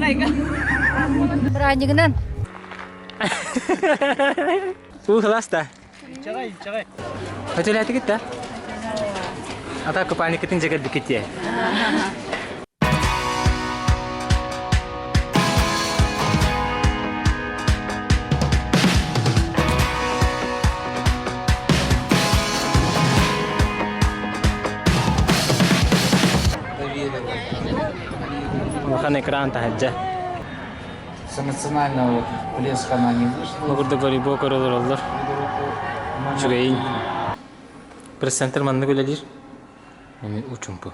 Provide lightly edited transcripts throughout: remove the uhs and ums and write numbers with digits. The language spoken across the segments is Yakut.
Бырааһынньыгынан. Уу сылаас да? Өтөлээтигит да? Ата купальниккытын дьэ кэлбиккит дии. Улахан экран таһырдьа. С эмоционального плеска она не вышла. Бу курдук волейбол көрө олороллор. Үчүгэйин. Пресс-центр маннык үлэлиир. Эми учумпу.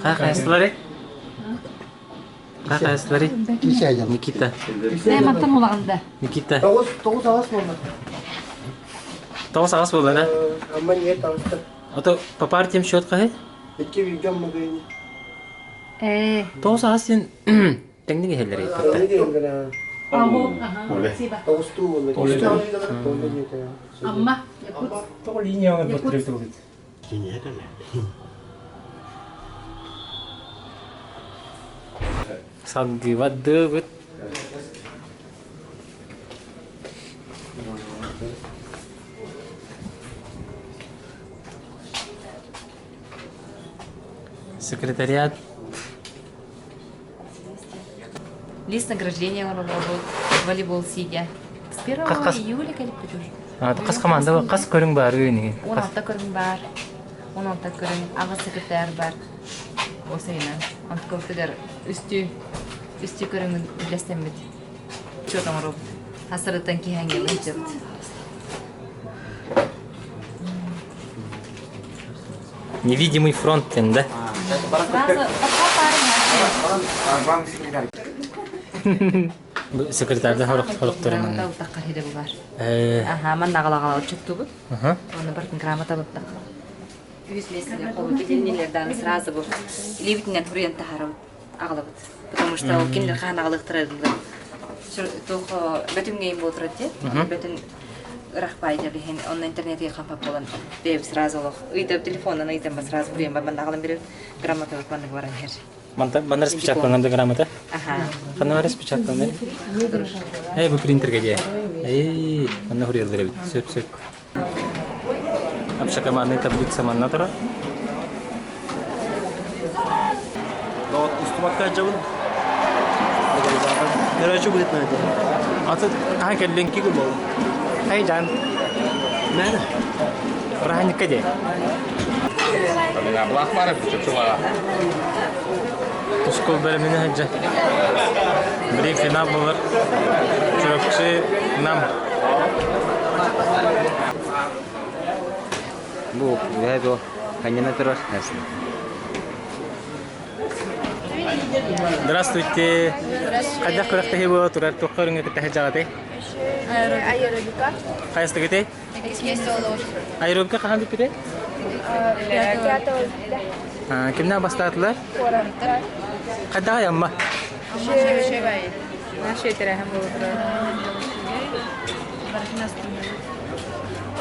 Хайыстылары? Хайыстылары? Никита. Мантан улаҕанда. Никита. Тоҕус аҕыс буолла. Тоҕус аҕыс буолла да? Амма нет аҕыста. Ото по партиям счет хаһы? Икки бииргэ Амма кыайны. Ээ. Тоҕус аҕыс син тэҥник иһэллэр Тэҥник иһэллэр Тоҕустуу буолла. Амма. Тоҕо линияҕа баттырыктыбыт. Салгыбаддыбыт. Секретариат. Лист награждения оҥороллорбут волейбол сигэ. С 1 июля кэлиппит уже. Хас команда хас көрүҥ баар үйүнүгүн? 16 көрүҥ баар. 16 көрүҥ, аҕыс секретарь бар. Осайынан. Онтукабытыгар үстүү үстүү көрүҥүн үллэстэммит. Учуот оҥоробут. Хасырыттан киһи ыытабыт. Невидимый фронт диэн да? Секретарда хорохторун. Грамота ылтахха хире бар. Аха, манна аҕалаҕала отчуттубут. Онно бартын грамота ылыттах. Үс месяц холбут иннилердааны сразу бу илиибитинэн хуруйан таһарабыт аҕалабыт. Потому что ол кинилэр хаан аҕалыахтара туох бөтүҥҥэйин буолтурат дии. Бөтүн ырах баайдар иһин онно интернетигэ хампап буолан бэйэбит сразу олох ыйдап телефонунан ыйдан сразу буруйан манна аҕалан беребит грамотабыт маннык баран иһэр. Манна распечаткаланар да грамота? Ханна распечаткаланар? Эй, бу принтерге дии. Эй, манна хуруйаллар эбит. Сөп, сөп. Общекомандная таблица манна турар. Вот устубакка дьабын. Короче, будет на это. Аты хаһан кэллиҥ? Киги буолла. Эй, Жан. Мээнэ. Бырааһынньыкка дии. Тускул бэлэмнэнэ сылдьар. Били финал буолар. Чурапчы Нам. Бу үһэ бу ханньана турар Здравствуйте. Хайдах күрэхтэһии буола турар? Туохха өрүҥҥэ кытта сылдьаҕытый? Аэробика. Хайастыгытай? Аэробика хаһан бүппүтэй? Кимнээх бастаатылар? Хайдаҕай Амма?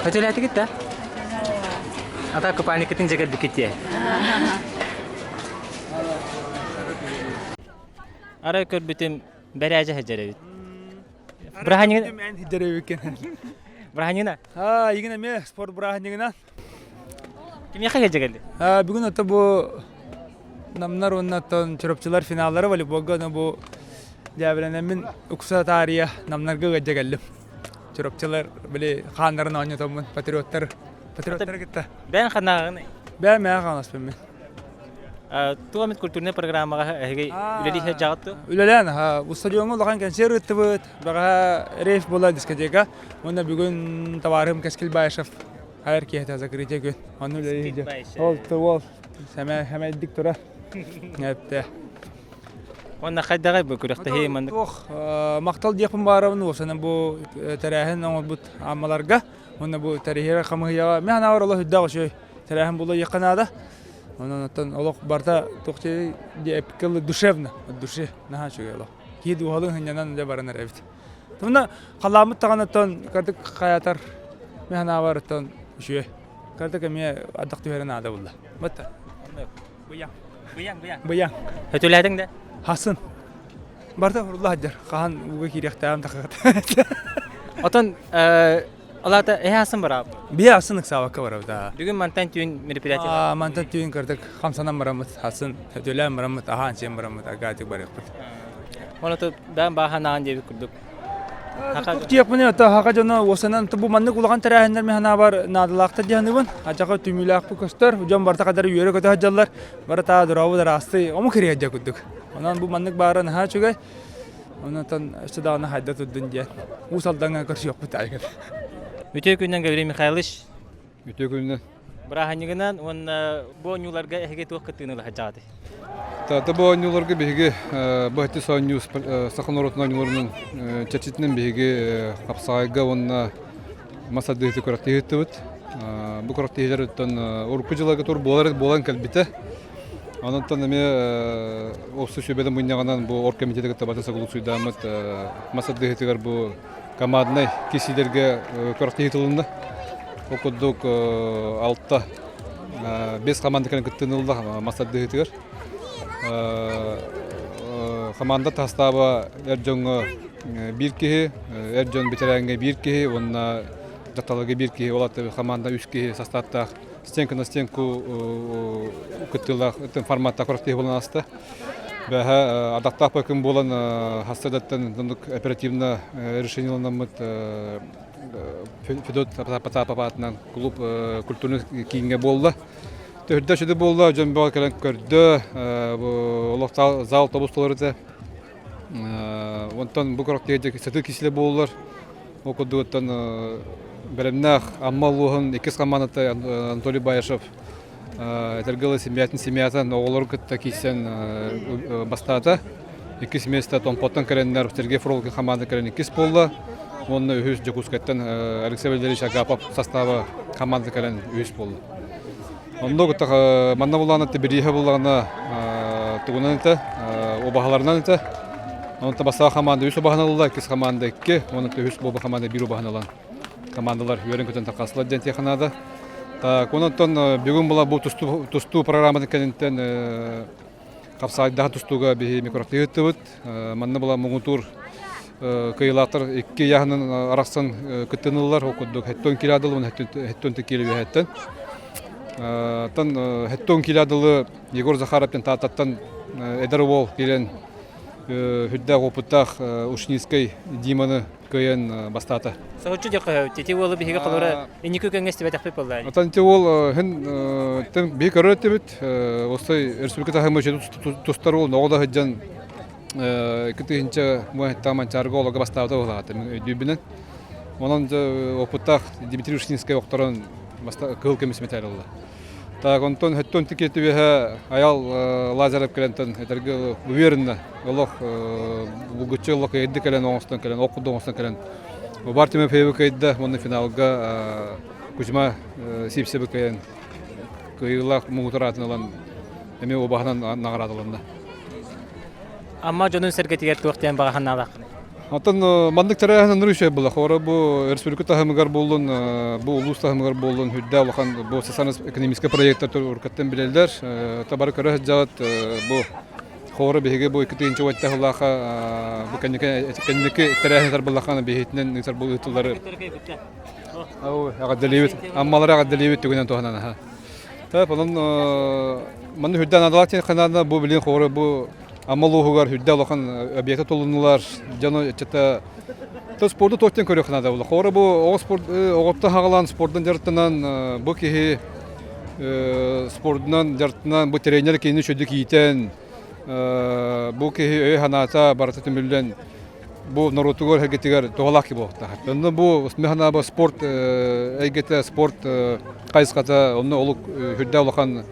Өтөлээтигит да? Ата купальниккытын дьэ кэлбиккит дии. Арай көрбүтүм бэрээдьэ сылдьар эбит. Бырааһынньыгын Эн сылдьар эбиккин. Бырааһынньыгына? Аа, игин эмиэ спорт бырааһынньыгынан. Кимиэхэ кэлдьэ кэлли? Аа, бүгүн ото бу намнар уонна оттон чурапчылар финаллара волейболга ону бу дьээбэлэнэммин укса таарыйа намнарга ыалдьа кэллим. Чурапчылар били хааннарын оонньотоммун патриоттар патриоттары кытта. Бэйэн ханааҕын? Бэйэм мээхэ ханаспын мин. Туох эмит культурнай программаҕа эһиги үлэлии сылдьаҕыт дуо? Үлэлээн, устадиоҥҥа улахан кэнсиэр ыыттыбыт. Бэҕэһээ рейв буола дискотека. Уонна бүгүн табаарым Кэскил Баишев айар киэһэтэ закрытие күн. Онно үлэлии сылдьар. Ол ол сэмэйдик турар. Эптэ. Уонна хайдаҕай бу күрэхтэһии маннык? Туох махтал диэхпин баарабын уопсанан бу тэрээһин оҥорбут Аммаларга уонна бу тэрийэр хамыһыйаҕа мен анаабар олох үрдээх үчүгэй тэрээһин буолуо наада. Онон оттон олох барыта туох душевно от души наһаа үчүгэй олох. Киһи дууһалыын сынньанан дьэ баран эрэбит. Туна халамыт таҕанаттан кардык хаятар мен ханаабарыттан үчүгэй. Кардык эмиэ ардах түһэрэ наада булла. Бытта. Быйаҥ. Быйаҥ, быйаҥ. Быйаҥ. Өтүлээтиҥ да? Хасын. Барда урулла сылдьар. Хаһан ууга киириэхтээҕим тахыгат. Отон Алата эһэ асын барабыт. Бие асын ыксаабакка барабыт. Аа. Бүгүн мантан түүн мероприятие. Аа, мантан түүн кырдык хамсанан бараммыт, асын өтөлөөн бараммыт, аһаан сиэн бараммыт, агаатык барыахпыт. Оны бээн баахан диэбит курдук. Тиэхпин ото хака дьоно уосанан бу маннык улахан тэрээһиннэр мин санаабар наадалаахтар диһаныбын. Ачака түмүүлээхпит көстөр, дьон барыта кадары үөрэ көтө сылдьаллар, бары таа дорообу дараасты омук кириэдьэ курдук. Онон бу маннык баара наһаа үчүгэй. Онон өссө даҕаны хайда турдун диэн Уус Алдаҥҥа көрсүөхпүт айгыр. Үтүө күнүнэн Гаврил Михайлович. Үтүө күнүнэн. Бырааһынньыгынан уонна бу оонньууларга эһиги туох кыттыыны ыла сылдьаҕытый? Таата бу оонньууларга биһиги быһаччы оонньуу саха норуотун оонньууларынан чэрчитинэн биһиги хапсаҕайга уонна мас тардыһыыта күрэхтэһии ыыттыбыт. Бу күрэхтэһиилэр урукку дьылларга тур буолар буолан кэлбитэ. Онон эмиэ Опсу сүбэтин мунньаҕынан бу оргкомитеты кытта батын согласуйдааммыт мас тардыһыытыгар бу команднай киирсиилэргэ күрэхтэһии тылынна. Ол курдук алта бес команда кэлэн кыттыыны ылла мас тардыһыытыгар. Команда састааба эр дьоҥҥо биир киһи, эр дьон бэтэрээҥҥэ биир киһи уонна дьахталларга биир киһи, ол аата команда үс киһи састааптаах стенка на стенку кыттыылаах форматтаах күрэхтэһии буолан ааста. Бэһэ адактаах күн буолан хастадаттан оперативно решение ылынаммыт Федот Потапов аатынан клуб культурный кииҥҥэ буолла. Төрдө сүдү буолла, дьон бөҕө кэлэн көрдө, олох зал тобус толору Онтон бу күрэхтэһиигэ сытыы киһилэр буоллулар. Ол курдугуттан бэлэмнээх Амма улууһун иккис хамаандата Анатолий Баишев этэргэ дылы семьятын семьятын оҕолорун кытта киирсэн бастаата. Иккис место Томпоттон кэлэннэр Сергей Фролкин хамаанда кэлэн иккис буолла. Уонна үһүс Дьокуускайтан Алексей Валерьевич Агапов састааба хамаанда кэлэн үһүс буолла. Онно манна буллаҕына бирииһэ буллаҕына тугунан этэ, убаһаларынан этэ. Онон бастакы хамаанда үс убаһаны ылла, иккис хамаанда икки, уонна үһүс буолбут хамаанда биир убаһаны ылан командалар үөрэн-көтөн тарҕастылар диэн тиэхэ наада. Так, онон бүгүн була бу тустуу, тустуу программатын кэнниттэн хапсаайдаһа тустууга биһи микрофон ыыттыбыт. Манна була муҥутуур кыайыылаахтар икки ыйааһынан арахсан кыттыныллар. Ол курдук хэттон килядыл уонна хэттон кило үөһэттэн. Тан хэттон килядылы Егор Захаров Тааттаттан эдэр уол киирэн үрдээх опыттаах Ушницкай Диманы кыайан бастаата. Соһуччу диэххэ ити уолу биһиги холобура инники күөҥҥэ истибэтэхпит буолла. Отон ити уол һин тэн биһи көрөр этибит. Остой республика таһымы тустар уол ноҕо да сылдьан 2000 Манчаарга олорго бастаабыта буолаата өйдүүбүнэн. Онон опыттаах Дмитрий Ушницкай охторон кыһыл көмүс мэтээл ылла. Так, онтон хөттөн тикетибиһэ аял Лазарев кэлэнтэн этэргэ уверенно олох булгуччу олох кыайды кэлэн оҥостон кэлэн ох курдук оҥостон кэлэн Бар Тимофеевы кыайда уонна финалга Кузьма Сивцевы кыайан кыайыылаах муҥутуур аатын ылан эмиэ убаһынан наҕараадаланна. Амма дьонун сэргэтигэр туох диэн баҕа санаалааххыный? Оттон маннык тэрээһин оннук үчүгэй буолла. Хора бу республика таһымыгар буоллун, бу улуус таһымыгар буоллун, үрдэ улахан бу социально-экономическай проектар уруккаттан билэллэр. Табары көрө сылдьаҕыт бу хора биһиги бу 2010 сыллаахха бу кэнники кэнники тэрээһин ыытар буоллаххына биһитинэн ыытар бу ыытыллары эҕэрдэлиибит. Аммалары эҕэрдэлиибит түгэнэн туһанан аха. Так, онон манны үрдэ наадалаах диэн бу билин хора бу Амма улууһугар үрдэ улахан объекта тулуннулар, дьону ыччата то спорду туохтан көрүөх наада буолла. Хора бу оҕо спорт оҕотто хаҕалаан спордун дьарыктанан бу киһи спордунан дьарыктанан бу тренер кинини үчүгдүк иитэн бу киһи өй санаата барыта түмүллэн бу норуотугар эйгэтигэр туһалаах киһи буолуохтаах. Онно бу механаба спорт эйгэтэ спорт хайысхата онно олук үрдэ улахан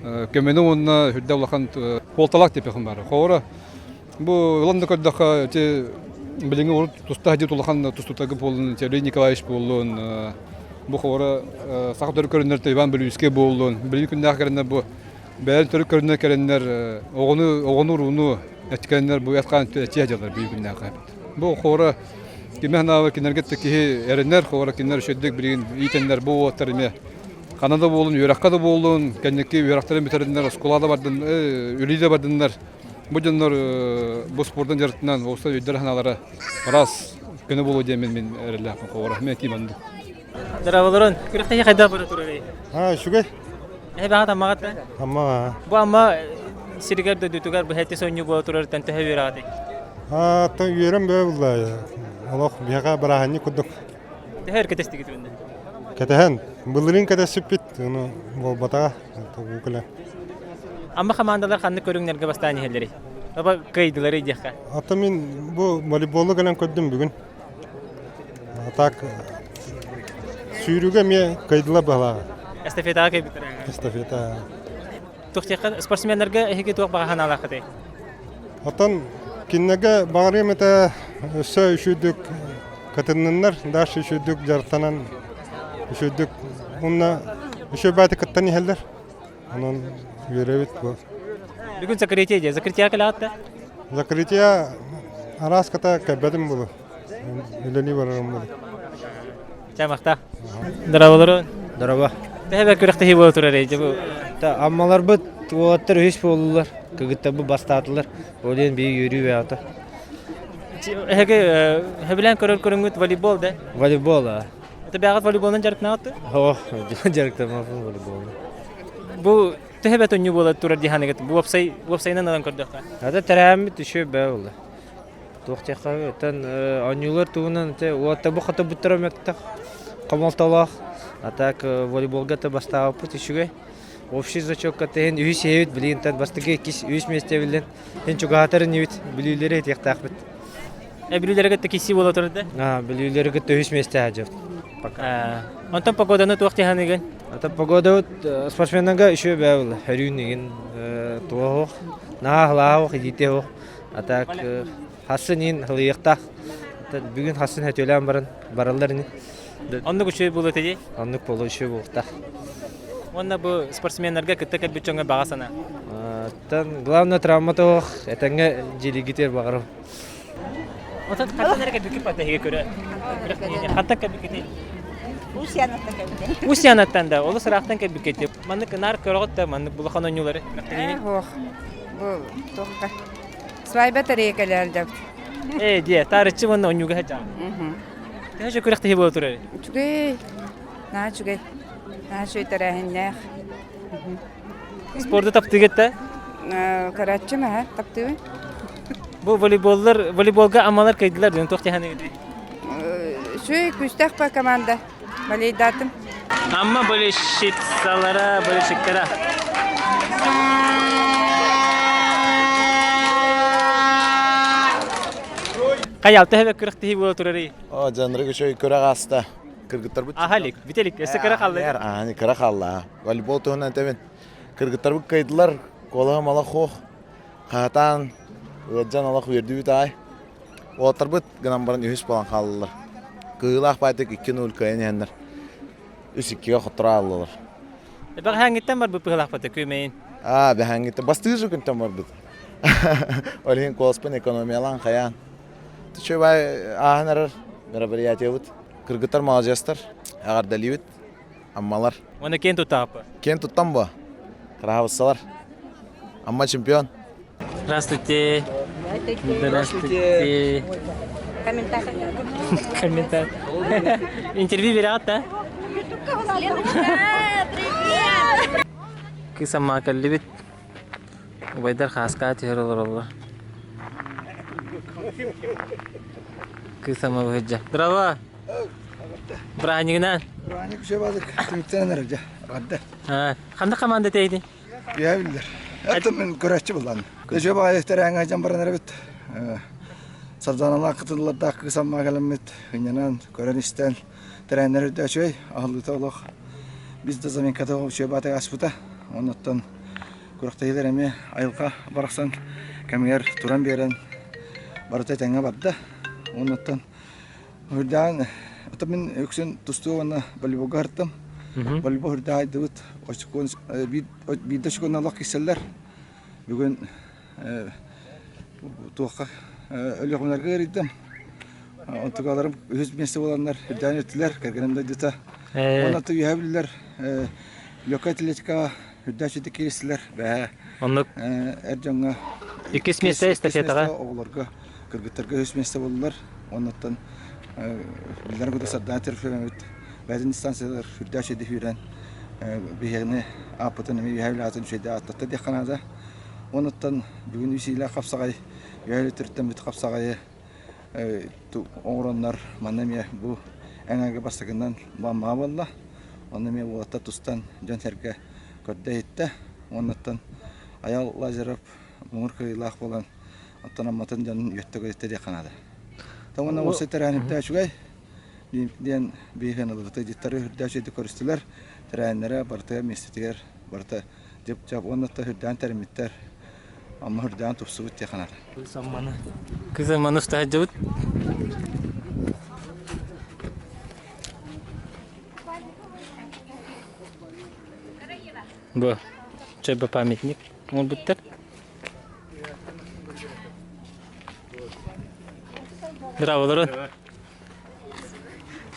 көмөнү уонна үрдэ улахан суолталаах диэппэхин баар. Хоора бу ылан да көрдөххө ити билиҥҥи урут туста сылдьыбыт улахан тустууктарга буоллун Сергей Николаевич буоллун бу хоора саха төрүт көрүннэр Иван Бүлүүскэй буоллун билиҥҥи күннээх кэлэннэр бу бэйэлэрин төрүт көрүннэр кэлэннэр оҕону оҕону урууну эткэннэр бу эт-хаан эчиэ дьаллар биир күннээххэ бу хоора Кими санаабар кинилэргэ да киһи эрэнэр, холобура кинилэр үчүгэйдик билигин иитэннэр бу уолаттар эмиэ ханна да буоллун, үөрэххэ да буоллун, кэнники үөрэхтэрин бүтэрэннэр, оскуола да бардын, үлэлии да бардыннар, бу дьоннор бу спордун дьарыктынан уопсай өйдөрө-санаалара араас көнө буолуо диэн мин эрэллээхпин холобура мин этиим оннук. Здраволорун, күрэхтэһии хайдах бара турарый? А, үчүгэй. Эһэ баҕат аммаҕат да? Амма. Бу Амма сиригэр дойдутугар быһа сонньу буола турарыттан төһө үөрэҕитэй? А, то үөрэн бөө булла. Олох биһиэхэ бырааһынньык курдук. Төһө өр кэтэстигит уонна? Кэтэһэн, былырыын кэтэспиппит, ону буолбатаҕа, тугу кэлэ. Амма хамаандалар ханнык көрүҥнэргэ бастаан иһэллэрий? Аба кыайдыларый диэххэ. Ата мин бу волейболу кэлэн көрдүм бүгүн. А так сүүрүүгэ эмиэ кыайдылар быһалааҕа. Эстафетаҕа кыайбыттара. Эстафета. Туох спортсменнарга эһиги туох баҕа санаалааххытый? Оттон кинилэргэ баҕарыам этэ өссө үчүгдүк кытынныннар, дальше үчүгдүк дьарыктанан үчүгдүк уонна үчүгэй баайты кыттан иһэллэр. Онон үөрэбит бу. Бүгүн закрытие дии. Закрытие кэлэҕит да? Закрытие араас ката кэлбэтим булу. Үлэлии барарым булу. Чэ, махта. Здраволорун. Здорово. Төһө күрэхтэһии буола турар эйдэ бу? Аммаларбыт уолаттар үһүс буоллулар. Кыгыттарбыт бастаатылар. Ол диэн биир үөрүү бэҕэтэ. Эһиги сөбүлээн көрөр көрүҥҥүт волейбол да? Волейбол, а. Это бэҕэт волейболунан дьарыктанаҕыт О, дьарыктаммаппын волейболунан. Бу төһө бэт онньу буола турар дии саныгыт? Бу уопсай уопсайынан ылан көрдөххө. Ата тэрээһиммит үчүгэй бээ буолла. Туох диэххэ оттон оонньуулар туһунан уотта бу хотобуттара мөттөх хомолтолоох. А так волейболга то бастаабыппыт үчүгэй. Общий зачетка тэһин үһүс иһэбит билигинтэн бастакы иккис үһүс миэстэ биллэн һин чугаһатар инибит бүлүүлэри этиэхтээхпит. Бүлүүлэри кытта киси буола турар да? Бүлүүлэри кытта үһүс миэстэ сылдьабыт. Пока. Онтон погоданы туох дии Ата погода спортсменнарга үчүгэй бээ буолла. Өрүүн игин туох наһаа хылаах идиите суох. А так хассын иин хылыйыахтаах. Бүгүн хассын хөтүөлээн баран бараллар ини. Оннук үчүгэй буолуо этэ дии? Оннук буолуо үчүгэй буолуохтаах. Уонна бу спортсменнарга кытта кэлбит дьоҥҥо баҕа санаа? Оттон главное травма суох, этэҥҥэ дьиэлигитигэр баҕарабын. Отон хантан эрэ кэлбиккит эһиги көрө? Хантан кэлбиккитий? Усьянаттан кэлбитим. Усьянаттан да, олус ыраахтан кэлбиккит. Маннык наар көрөҕүт да маннык улахан оонньуулары? Ох, бу туохха Свайба тэрийэ кэлээр Ээ, дьиэ, таарыччы уонна оонньууга сылдьаҕын. Төһө күрэхтэһии буола турар? Үчүгэй, наһаа үчүгэй. Наһаа үчүгэй тэрээһиннээх. Спорду таптыыгыт да? Көрөөччүм аһа, таптыыбын. Бу волейболлар, волейболга амалар кыайдылар диэн туох дьаһаныгыт? Үчүгэй күүстээх по команда. Болейдаатым. Амма болельщицалара, болельщиктара. Хайалта хэбэ күрэхтэһии буола турарый? О, жанры үчүгэй күрэх ааста. Кыргыттарбыт Аха илик, бүтэ илик, өссө кыра хаалла. Ааны кыра хаалла. Волейбол туһунан этэбин. Кыргыттарбыт кыайдылар, куолаһым олох хуох. Хаатаан, ыалдьан олох үөрдүбүт аай. Уолаттарбыт гынан баран үһүс буолан хааллылар. Кыһыылаах баайтык 2-0 кыайан иһэннэр 3-2-гэ хотторо ааллылар. Бэҕэһээҥҥиттэн барбыт быһыылаахпыт күөмэйин. Аа, бэҕэһээҥҥиттэн бастыыр күнтэн барбыт. Ол иһин куоласпын экономиялаан хайаан. Үчүгэй ааһан эрэр мероприятиебыт. Кыргыттар маладьыастар, эҕэрдэлиибит, Аммалар. Уонна киэн туттаҕаппы? Киэн туттан бу. Кыраһабыссалар. Амма чемпион. Здравствуйте. Здравствуйте. Комментатор. Комментатор. Интервью берет, да? Привет! Кыыс Амма кэллибит. Убайдар хааскаа түһэр олороллор. Кыыс Амма быһыдьа. Здорово! Бырааһынньыгынан. Бырааһынньык үчүгэй түмүктэнэн эрэ дьэ. Эҕэрдэ. Ханна команда тейдин? Үһэ биллэр. Это мен көрөөччү буллан. Үчүгэй баҕайы тэрээҥҥэ дьон баран эрэбит. Сарданалаах кытыллардаах кыыс Аммаҕа кэлэммит ынньанан, көрөн-истэн тэрээһиннэр үрдэ үчүгэй, аһыллыыта олох биз да заминката үчүгэй баатыга аспыта. Оннуттан күрэхтэһиилэр эмиэ айылҕа барахсан кэмигэр туран биэрэн барыта этэҥҥэ барда. Оннуттан үрдээн ото мин үксүн тустуу уонна волейболга ырыттым. Волейбол үрдээх айдыбыт очкуон биирдэ очкуонна олох киирсэллэр. Бүгүн туохха Өлүөхүмэлэргэ ыарыйдым. Онтукаларым үһүс миэстэ буоланнар үрдээн үттүлэр, кэргэним дойдута. Онно үһэ биллэр легкая атлетикаҕа үрдээн сүтүк кииристилэр. Бэһэ. Оннук. Эр дьоҥҥо иккис миэстэ эстафетаҕа оҕолорго кыргыттарга үһүс миэстэ буоллулар. Оннуттан биллэр курдук Сардаана Трофимович бэйэтин дистанциялар үрдээх үчүгэйдик сүүрэн биһиэни ааппытын эмиэ үөһээ үлэҕитин үчүгэйдик ааттатта диэххэ наада. Онуттан бүгүн үс иилээх хапсаҕай үөһээ төрүттэн бүт хапсаҕайы оҥороннор манна эмиэ бу эҥэргэ бастакынан баммаҕа буолла. Онно эмиэ уолаттар тустан дьон-сэргэ көрдө-иһиттэ. Уоннаттан Айал Лазарев муҥур кыайыылаах буолан оттон Амматын дьонун үөттэ-көйүттэ диэххэ наада. Тоҥуна уопсай тэрээһин үчүгэй диэн биһиэн ылыбыта дьиттары үрдээх үчүгэйдик көрүстүлэр. Тэрээһиннэрэ барыта миэстэтигэр барыта дьып-дьап уонна үрдээн тэриммиттэр. Амма үрдээн тупсубут диэххэ наада. Кыз Амманы устаһадьыбыт. Бу чөбө памятник оҥорбуттар. Браво,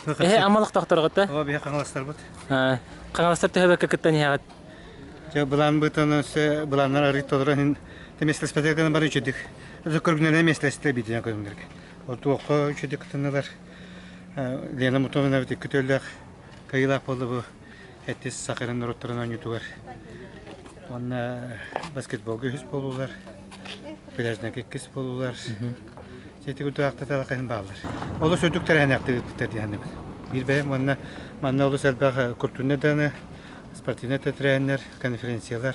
Эһэ амалык тохторҕута. О, биһи хаҥаластарбыт. Хаҥаластар төһөбөккө кыттан иһэҕит? Дьэ, былаан быытан өссө былааннар арый толорон иһин миэстэлэспэтэ гынан бары үчүдүк. Өссө көрүҥнэринэ миэстэлэстэ биитинэ көрүҥнэргэ. Отуохха үчүдүк кытыннылар. Лена Мутовина икки төллөөх кыайыылаах буолла бу Эттис Сахарын норуоттарын оонньуутугар. Уонна баскетболга үһүс буолуулар, пляжнайга иккис буолуулар. Сити курдук талахайын бааллар. Олус үрдүк тэрээһинээхтик ыыппыттар диэхинибит. Биир бэйэм уонна манна олус элбэх культурнай даны, спортивнай тэрээһиннэр, конференциялар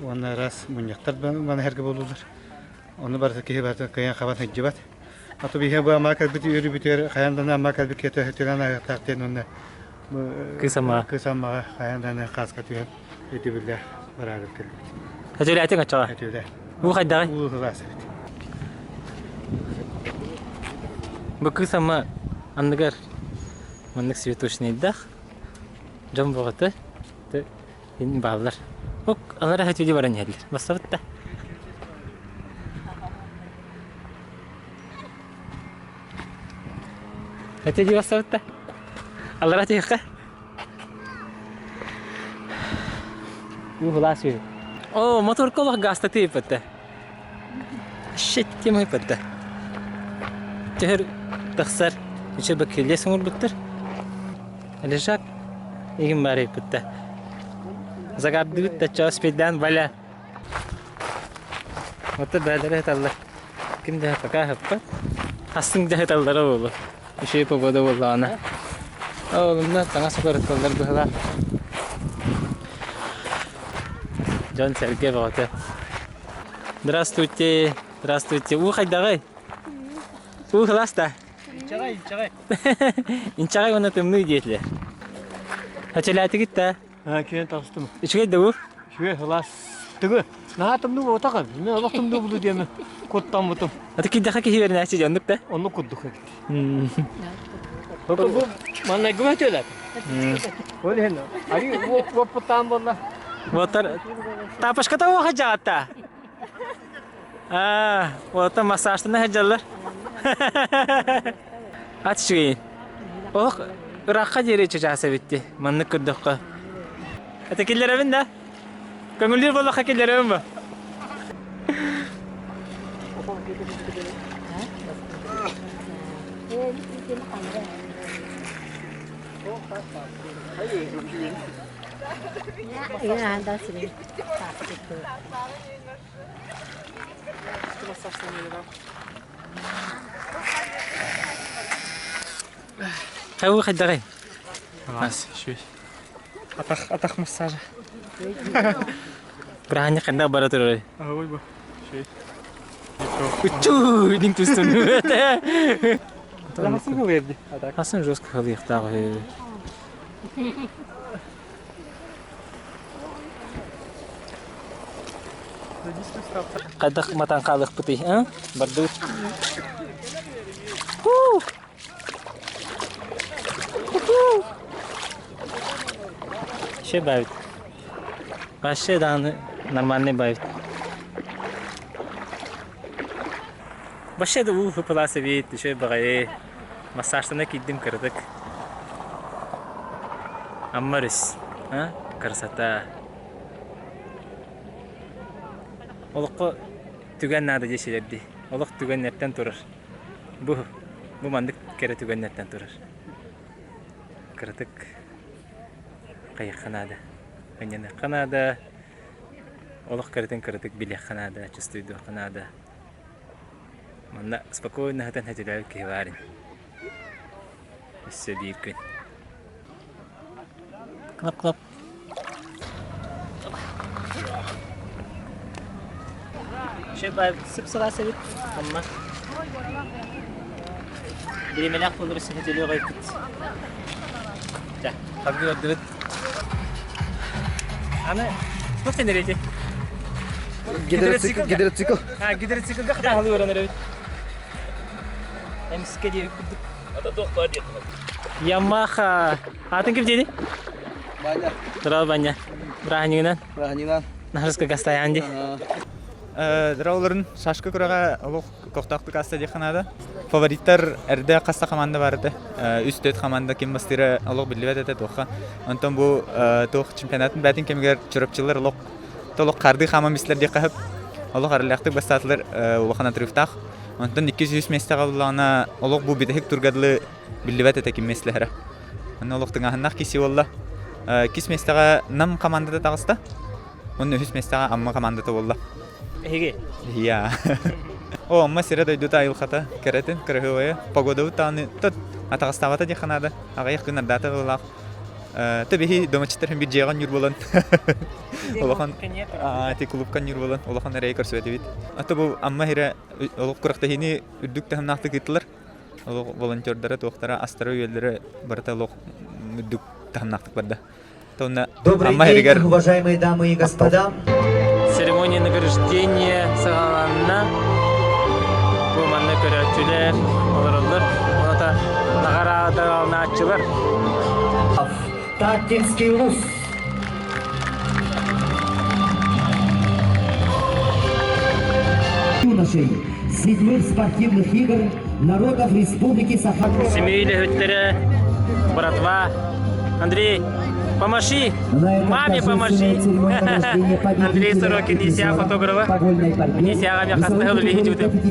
уонна араас мунньахтар маны эргэ буолуулар. Ону барыта киһи барыта кыайан хабан сылдьыбат. Ато биһиэ бу Амма кэлбит үөрүүбүтүгэр хайаан даҕаны Амма кэлбит киһи түһэн ааһыахтаах диэн уонна Кыыс Аммаҕа. Кыыс Аммаҕа хайаан даҕаны хааска түһэн өйдөбүллээх бараары кэлбит. Өтүүлээтиҥ оччоҕо? Өтүүлээ. Уу хайдаҕый? Уу сылаас эбит. Бу Кыыс Амма анныгар маннык цветочнайдаах дьон бөҕөтө бааллар. Ок, алара өтүүлүү баран иһэллэр. Бассабыт да. Эти дии бассабыт да. Аллара түһүөххэ. Уу хулаас үһү. Оо, моторка олох гаастатыы ыппытта. Shit, ким ыппытта. Түһэр тахсар үчү бакилия соҥорбуттар. Лежак игин баар ыппытта. Загардыбыт да чаас спиддан валя. Оттон бээлэрэ сыталлар. Ким да пока ыһыппат. Астыҥ да сыталлара буолуо. Үчүгэй погода буоллаҕына. Ол онно таҥас утарытталлар быһыылаах. Дьон-сэргэ бөҕөтө. Здравствуйте, здравствуйте. Уу хайдаҕый? Уу кылаас да? Инчэҕэй, инчэҕэй. Инчэҕэй уонна тымныы диэтилэр. Хачылаатыгыт да? Киэн таҕыстым. Үчүгэй да бу? Үчүгэй, сылаас. Тыгы, наһаа тымныы буолбатах эбит. Мен олох тымныы булу диэмэ куттаммытым. Аты киирдэххэ киһи үөрэнээччи дьоннук да? Оннук курдук эбит. Бу маннайгы өтөлөр. Ол иһин али уоппуттаан буолла. Уоттар тапочката уоха дьаатта. Аа, уоттар массажтана сылдьаллар. Ат үчүгэйин. Олох ыраахха диэри чычаас эбитти. Маннык көрдөххө. Это киллэрэбин да? Көҥүллүүр буоллахха киллэрэбин бу. Хайыы хайдаҕый? Мас, үчүгэй. Атах, атах массажа. Бырааһынньык ханна бара турарый? Аһый бу. Үчүгэй. Учуу, дин түстүн. Хасын хылыйырды. Хасын жестко хылыйыахтаах үһү. Хайдах матан хаалыахпытый, а? Бардыбыт. Вообще бавит. Вообще даҕаны нормальный бавит. Вообще да уу пылаас эбит, үчүгэй баҕайы. Массажтана киирдим кыратык. Амма өрүс. А? Красота. Олоххо түгэн наада диэсилэрдии. Олох түгэннэртэн турар. Бу, бу маннык кэрэ түгэннэртэн турар. Кыратык хайыахха наада. Ынньаныахха наада. Олох кэрэтин кыратык билиэххэ наада, чувствуйдуохха наада. Манна спокойно сытан сөтүлээбит киһи баар ини. Өссө биир күн. Клап-клап. Сып-сылаас эбит Амма. Бириэмэлээх буолар сөтүлүөх эбиппит. Чэ, хабыы көрдүбүт. Аны туох тенер эти? Гидроцикл, гидроцикл. А, гидроциклга хатаһылыы баран эрэбит. Эмискэ диэбит курдук. Ата туох баар диэххэ. Ямаха. Атын ким диэни? Баня. Здорово, Баня. Бырааһынньыгынан. Бырааһынньыгынан. Наһарыска гастайаан ди. Здраволарын шашка күрэҕэ олох көхтөөхтүк аста диэххэ наада. Фавориттар эрдэ хаста команда бар этэ. Үс-төрт команда ким бастыыра олох биллибэт этэ туохха. Онтон бу туох чемпионатын бээтин кэмигэр чурапчылар олох толох хардыы хааман бистилэр диэххэ сөп. Олох арыллаахтык бастаатылар улахан отрывтаах. Онтон 200 миэстэҕэ буллаҕына олох бу бүтэһик турга дылы биллибэт этэ ким миэстэлэһэрэ. Онно олох тыҥааһыннаах киси буолла. Иккис миэстэҕэ Нам командата таҕыста. Уонна үһүс миэстэҕэ Амма командата буолла. Эһиги? Иә. О, Амма сирэ-дойдута айылҕата кэрэтин, кыраһыабайа. Погодабыт даҕаны тот атаҕастаабата диэххэ наада. Аҕыйах күн ардаата быһыылаах. Тэ биһи домоччиттар биир дьиэҕэ ньуур буолан улахан ити клубка ньуур буолан улахан эрэйи көрсүбэтибит. А то бу Амма сирэ олох күрэхтэһиини үрдүк таһымнаахтык ыыттылар. Олох волонтердара, туохтара, астара-үөллэрэ барыта олох үрдүк таһымнаахтык барда. Добрый день, уважаемые дамы и господа. Церемония награждения саҕаланна. Бу манна көрөөччүлэр олороллор. Оната наҕараадаланааччылар. Таттинский улус. Юношей седьмых спортивных игр народов Республики Саха. Семей үлэһиттэрэ, братва, Андрей, помаши! Маме помаши! Андрей Сорокин, ИСЯ фотографа. ИСЯ мен хастыгыл үлэһи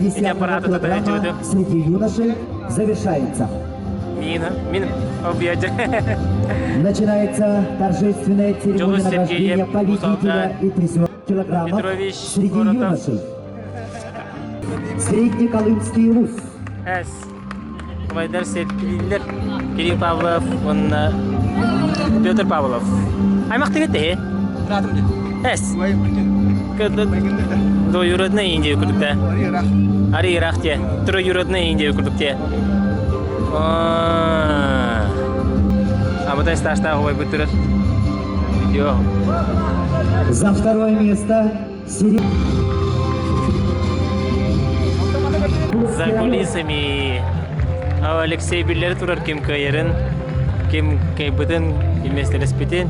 Ити аппараты тута Среди юношей завершается. Мин, мин объедь. Начинается торжественная церемония награждения победителя и призера килограммов среди юношей. Среднеколымский Рус. С. Вайдар Сеппилер, Кирилл Павлов, он Петр Павлов. Аймақтығы те? С. Двоюродная Индия күрдікті. Ари Ирак те. Троюродная Индия күрдікті. Абытай сташтағы ой бүтірір. Видео. За второе место За кулисами Алексей биллери турар ким кыайарын, ким кыайбытын, ким миэстэлэспитин,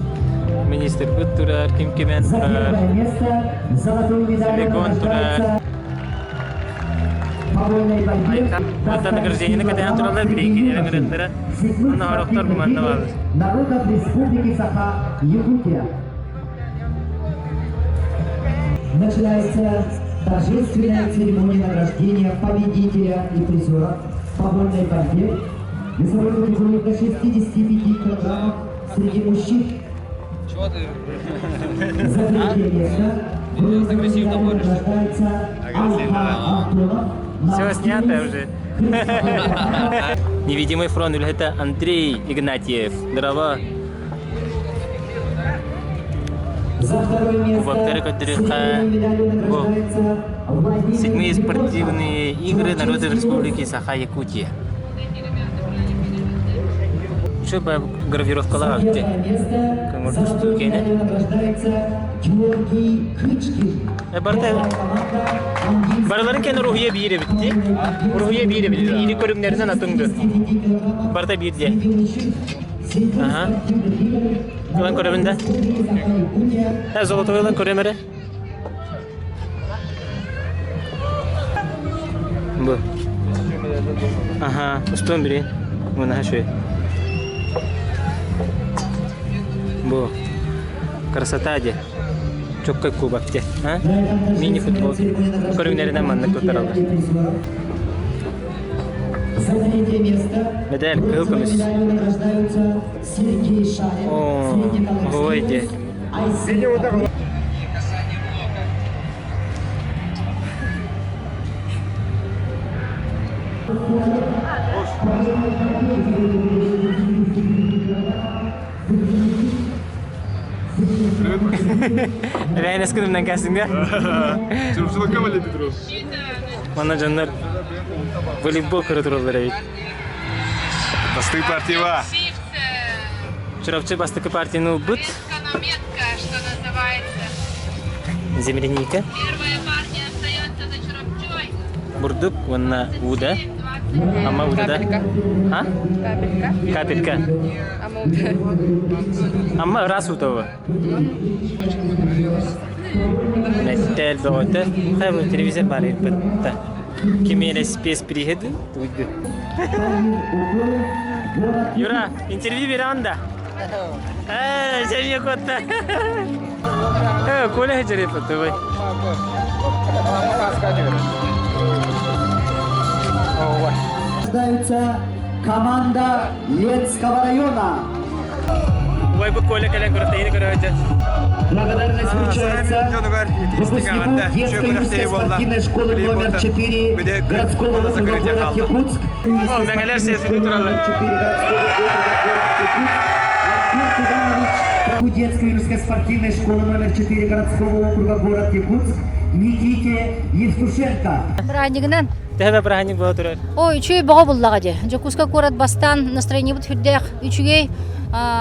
министрбыт турар, ким кимэн турар, Силикон турар. Оттон награждениены кэтэһэн тураллар, билигин ыҥырыттара. Онно сорохтор бу манна бааллар. Народов Республики Саха, Якутия. Начинается торжественная церемония награждения победителя и призера по вольной борьбе весовой категории до 65 килограммов среди мужчин. Чего ты? За третье место агрессивно борешься. Агрессивно, Все снято уже. Невидимый фронт это Андрей Игнатьев. Здорово. Кубоктары көрдөрүөххэ бу седьмые спортивные игры народов Республики Саха-Якутия. Что бы гравировкалар где? Көңүл кене. Барта барыларын кene руһуя биир эбитти. Руһуя биир эбитти. Ири көрүҥнэринэн атыңды. Барта биир дии. Аха. Ылан көрөбүн да. Ә, золотой ылан көрөм эрэ. Бу. Аха, устуон билин. Мунаха шуй. Бу. Красота де. Чоккай кубок де. А? Мини-футбол. Көрүҥнэринэн маннык туттараллар. Медаль кыһыл көмүс. О, ой де. Эбээнэс күнүмнэн кәсиҥҥэ. Чурапчылыкка валити турар. Манна дьоннор волейбол көрө тураллар эбит. Бастакы партияба. Чурапчы бастакы партияны ылбыт. что называется. Земляника. Первая партия остается за Чурапчой. Бурдук уонна ууда. Ама ууда да? А? Капелька. Капелька. Ама ууда. Ама ыраас уута Мэтэл бөҕөтө. Хайа телевизор баар эбит Кимиэлэ спец приһеды туйду. Юра, интервью берем да? Э, жемие котта. Э, Коля хеджере потовой. Рождаются команда Ленского района. Ой, бу Коля кэлэн көрөтейini көрөтө. Благодарность вручается выпускнику детской юношеской спортивной школы номер 4 городского округа город Якутск. Мэҥэлэр сиэсини тураллар. Детской юношеской спортивной школы номер 4 городского округа город Якутск Никите Евтушенко. Бырааһынньыгынан. Төһө бырааһынньык буола турар? Ой, үчүгэй бөҕө буллаҕа дии. Дьокуускай куорат бастаан настроениебыт сүрдээх үчүгэй.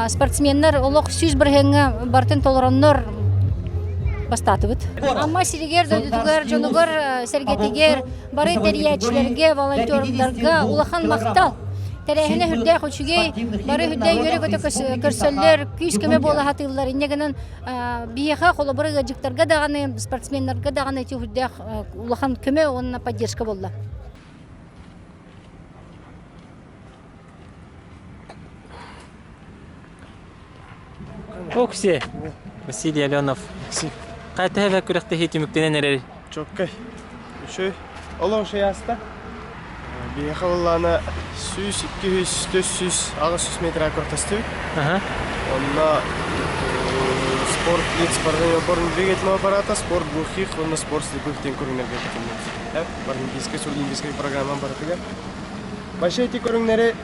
Спортсменнар олох 100 бырыһыаҥҥа барытын толороннор бастаатыбыт. Амма сиригэр, дойдутугар, дьонугар, сэргэтигэр, бары тэрийээччилэргэ, волонтердарга улахан махтал. Тэрээһинэ сүрдээх үчүгэй, бары үрдэ үөрэ-көтө көрсөллөр, күүс-көмө буола сатыыллар. Инньэ гынан биһиэхэ холобура ыалдьыттарга даҕаны, спортсменнарга даҕаны ити үрдээх улахан көмө уонна поддержка буолла. Окси, Василий Аленов. Хайта күрэхтэһии түмүктэнэн эрэр. Чоккай. Үчүгэй. Олох үчүгэй ааста. Биһиэхэ буоллаҕына 100, 200, 400, 800 метр күрэхтэстибит. Онно спорт лиц спортивный двигательного аппарата, спорт глухих уонна спорт слепых диэн көрүҥнэргэ кытынныбыт. Паралимпийскай, сурдолимпийскай программа барытыгар. Вообще эти көрүҥнэри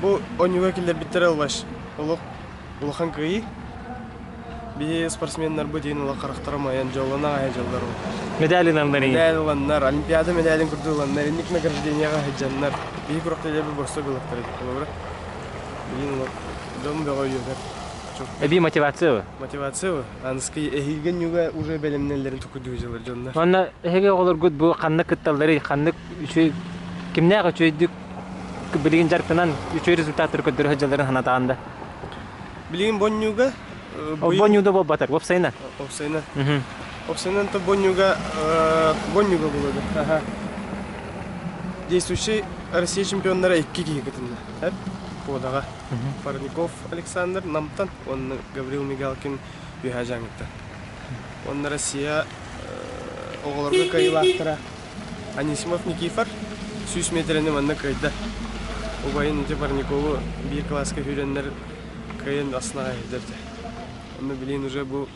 бу оонньууга киллэрбиттэрэ ылбаш. Олох улахан кыайыы. Биһи спортсменнарбыт иһин улахан харахтара майан дьоллоно аҕай дьоллор. Медаль ыланнар Медаль ыланнар, Олимпиада медалин курдук ыланнар, инник награждениеҕа сылдьаннар. Биһи күрэхтэһиилэрбит борсук ылыктар эбит холобура. Билигин дьон бөҕө өйүөтэр. Эбии мотивация Мотивация Аныскы эһиилген ньуга уже бэлэмнэллэрин тукуйдуу дьылар дьоннор. Онно эһиги оҕолоргут бу ханнык кытталларый, ханнык үчүгэй кимнээх үчүгэйдик билигин дьарыктанан үчүгэй результаттары көрдөрө сылдьалларын санатаҕын да? Билигин бонньууга Бонньууда буолбатар, уопсайынан. Уопсайынан. Уопсайынан то бонньууга бонньууга буолуо Аха. Действующий Россия чемпионнара икки киһи кытынна. Куодаҕа. Парников Александр Намтан уонна Гаврил Мигалкин Үөһээ Дьааҥыттан. Уонна Россия оҕолорго кыайыылаахтара Анисимов Никифор 100 метрэни манна кыайда. Убайын ити Парникову биир кылааска сүүрэннэр кыайан астына иһдэрдэ. Онно билигин уже бу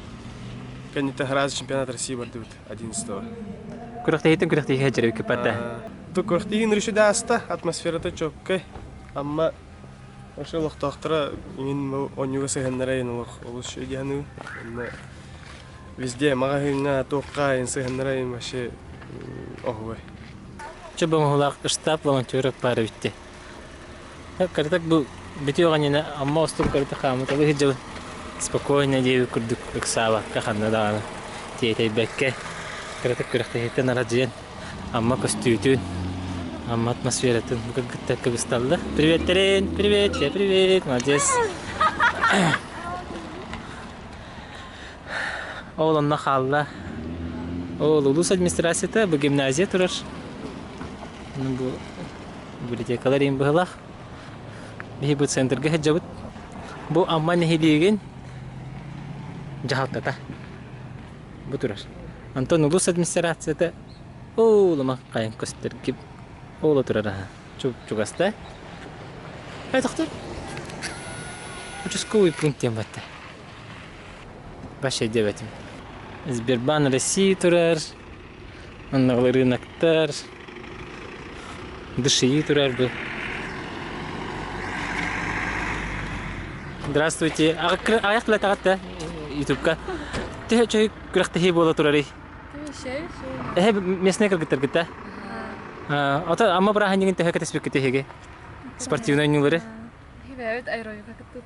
кэнниттэн сразу чемпионат России бардыбыт 11-го. Күрэхтэһииттэн күрэхтэһиигэ дьарык Ту күрэхтэһиин реши ааста, атмосферата чөккөй. Амма Вообще олохтоохторо иҥин бу оонньууга сыһыаннара иһин олох олус үчүгэй дии саныыбын. Онно везде маҕаһыыҥҥа, туохха иһин сыһыаннара иһин вообще оһуобай. Чэ боҥоһулаах штаб волонтеров баар эбитти. Кырдык бу бүтүө оҕонньоно Амма устун көрүтэ хаамыталыы сылдьабын. Спокойно диэбит курдук ыксаабакка ханна даҕаны тиэтэйбэккэ кыратык күрэхтэһииттэн арадьыйан Амма көстүүтүн, Амма атмосфератын кыргыттар кыбысталлар. Приветтэрин, привет, привет, молодец. Ол онно хаалла. Ол улуус администрацията бу гимназия турар. Бу библиотекалар иин быһылаах. Биһи бу центрга сылдьабыт. Бу Амма нэһилиэгин дьаһалтата бу турар. Онтон улуус администрацията оолума хайан көстөр ооло турар аха чугаста. Эй, доктор. Участковый пункт диэн батта. Вообще диэбэтим. Сбербанк России турар, оннооҕор рыноктар, ДШИ турар бу. Здравствуйте. Аяқ да ютубка. Төһө чөй күрэхтэһии буола турарый? Эһэ местный кыргыттаргыта. Ото ама бырааһынньыгын төһө кэтэспиккит эһиги? Спортивный оонньуулары? Бэйэбит аэробика кыттыппыт.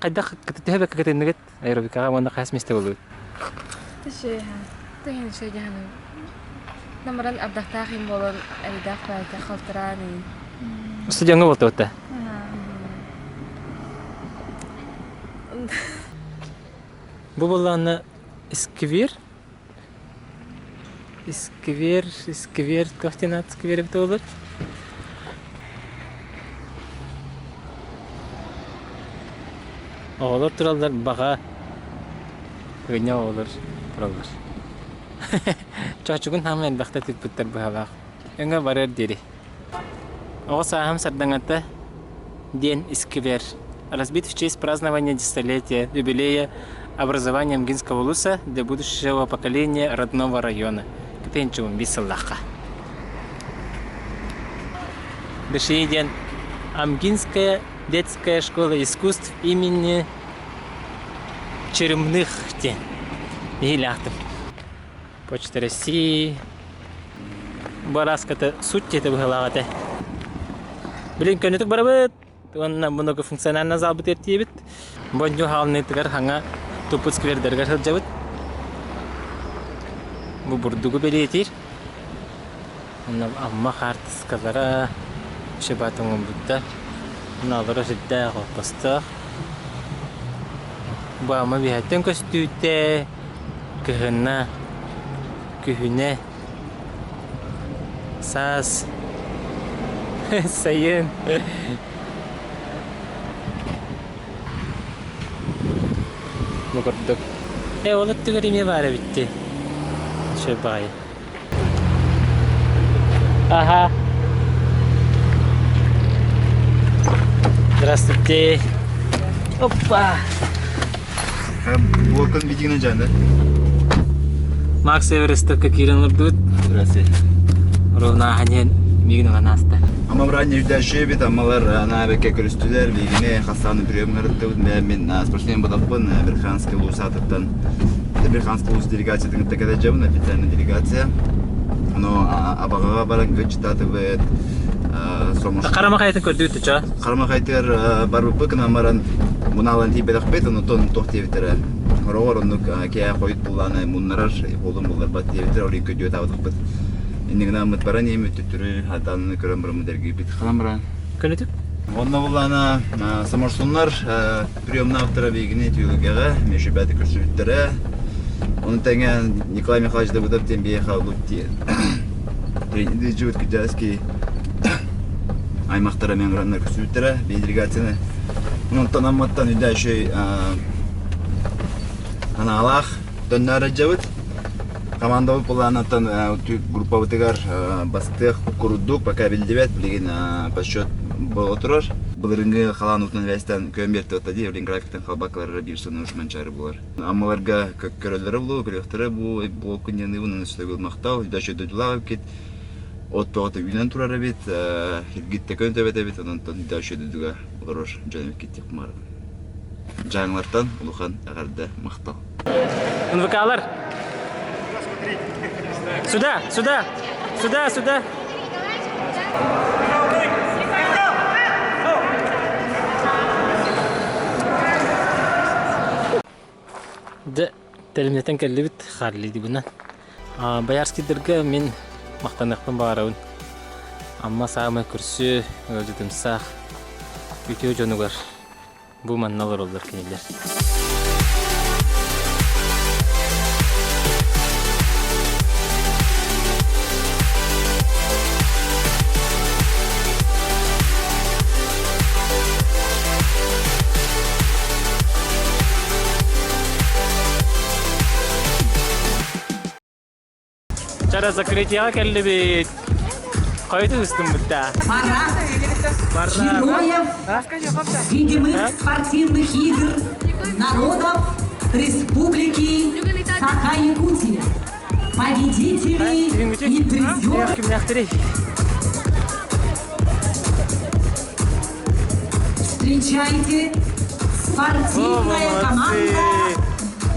Хайдах төһө бэккэ кытынныгыт аэробикаҕа уонна хас миэстэ буолугут? Төһө төһө дьаһанын. Намыран ардахтаах им буолан элбэх баайта халтараан иин. Стадионга буолтубутта? Бу буоллаҕына сквер Сквер, сквер, туох диэн аат сквер эбитэ буолар? Оҕолор тураллар баҕа ыгынньах оҕолор тураллар. Чоочугун хааман элбэхтэ тыыппыттар быһалаах. Өҥө барыар диэри. Оҕо сааһым сардаҥата диэн сквер. Разбит в честь празднования десятилетия юбилея образования Амгинского улуса для будущего поколения родного района. Кытынчуун бис сыллахха. Дыши диэн Амгинская детская школа искусств имени Черемных диэн. Биһилээхтим. Почта России барааската суть диэтэ быһыылаах этэ. Билин көннөтүк барабыт уонна многофункциональный залбыт эртиэбит. Бонньу хаалыныытыгар хаҥа туппут сквердэригэр сылдьабыт. Бу бурдугу бэлиэтиир. Онно Амма хаартыскалара шыбат оҥорбуттар. Мынаалара сүрдээх оппостоох. Бу Амма биһэттэн көстүүтэ Кыһына, күһүнэ, саас, сайын. Бу курдук. Ээ, ол өттүгэр эмиэ баар эбит дии. Үчүгэй баҕайы. Ага. Здравствуйте. Опа! Буолкан битигинен жаанда. Макс Эверестовка киирэн олордубут. Здравствуйте. Ровно ахан мигин ылан ааста. Ама браня үрдәшебит, амалар анаабекке көрүстүлэр, биигини хасааны приемнар ыттыбыт. Мен спортсмен бодаппын, Верханский улус атыттан Верханский улус делегациятын кытта кэлэдьэбин, официальная делегация. Но абаҕаҕа баран кычтатыбыт, Харама хайатын көрдүгүт ча? Харама хайтыгар барбыппыт гынан баран мунаалан тиийбэтэхпит, онтон туох диэбиттэрэ. Хороҕор оннук кээ хойут буллааны муннарар, буолун булларбат диэбиттэр, ол көрдүө таабатахпыт. Иннигинаммыт баран иэмит түттүрү хатааны көрөн бараммыт эргийбит. Халан баран. Көнөтүк? Онно буллаана саморсуннар приемнаабыттара биһигини Түөлүгэҕэ, Мешүбэти көрсүбүттэрэ. Ону тэҥэ Николай Михайлович Давыдов диэн биһиэхэ улут тренердии кырдьаҕас аймахтара мемораннар көрсүбүттэрэ биһи делегацияны. Онтон Амматтан үдээшэй анаалаах төннөөрөдьэбит. Командабыт былаанаттан группабытыгар бастыах курдук пока биллибэт, билигин подсчет буола турар. Былырыҥҥы халаан уутунан эбээстэн көөн биэртэ дии, билигин графиктан халбаккалара биир сылын ушманчары буолар. Аммаларга көрөллөрө булуо, көрүөхтэрэ бу бу күнньаныыбын өстөгүл махтал, дочо дойдулаах эбиккит. От тоҕото үүнэн турар эбит, хиргиттэ көн төбөт эбит, онон дочо дойдуга олорор дьон эбиккит диэх кумаарабын. Дьааҥылартан улахан эҕэрдэ махтал. НВКлар! Сюда, сюда, сюда, сюда! Дьэ, тэлимнэтэн кэллибит Харлидибынан. Боярскийдарга мин махтаныахпын баҕарабын. Амма саамай көрсүө, ыалдьытымсах, үтүө дьонугар Бу манна олороллор кинилэр. Кара закрытияға кэллибит. Хойуту ыстыммыт да. Парад героев видимых спортивных игр народов Республики Саха-Якутия. Победители и призеры. Встречайте спортивная команда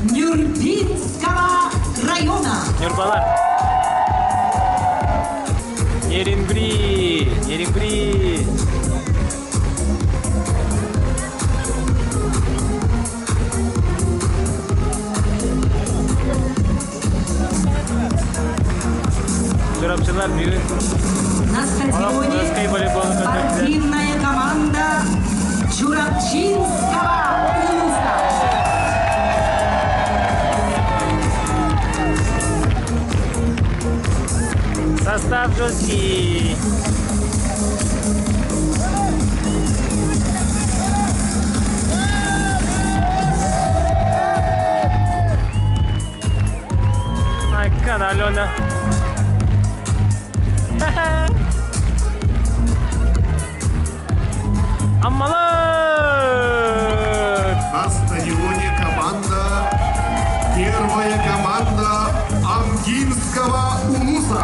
Нюрбинского района. Нюрбалар. Нерюнгри, Нерюнгри. Чурапчылар бүгүн На стадионе спортивная команда Чурапчинского улуса. Состав жесткий. Айкан, Алена. Аммалар! На стадионе команда, первая команда Амгинского улуса.